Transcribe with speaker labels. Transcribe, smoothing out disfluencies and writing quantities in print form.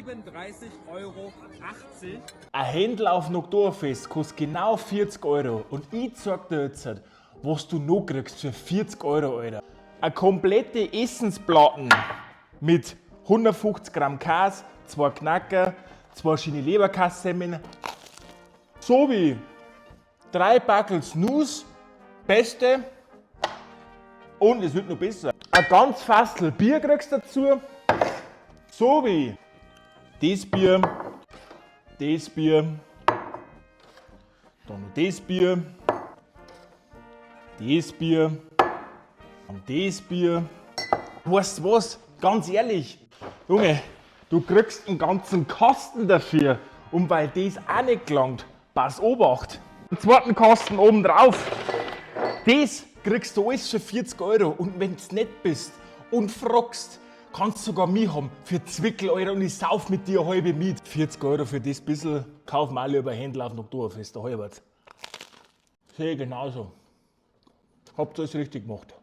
Speaker 1: 37,80 Euro.
Speaker 2: Ein Händel auf dem Oktoberfest kostet genau 40 Euro. Und ich zeig dir jetzt, was du noch kriegst für 40 Euro, Alter. Eine komplette Essensplatten mit 150 Gramm Käse, zwei Knacker, zwei schöne Leberkassemmeln, sowie drei Packel Snus, beste, und es wird noch besser. Ein ganz Fassel Bier kriegst du dazu, sowie das Bier, das Bier, dann noch das Bier, das Bier und das Bier. Weißt du was? Ganz ehrlich, Junge, du kriegst einen ganzen Kasten dafür. Und weil das auch nicht gelangt, pass Obacht. Einen zweiten Kasten oben drauf. Das kriegst du alles für 40 Euro. Und wenn du nett bist und fragst, kannst du sogar mich haben für Zwickel, Euro und ich sauf mit dir eine halbe mit. 40 Euro für das bisschen, kaufen wir alle über Händler auf dem Oktoberfest, der Halbert. Sehe ich genauso. Habt ihr alles richtig gemacht.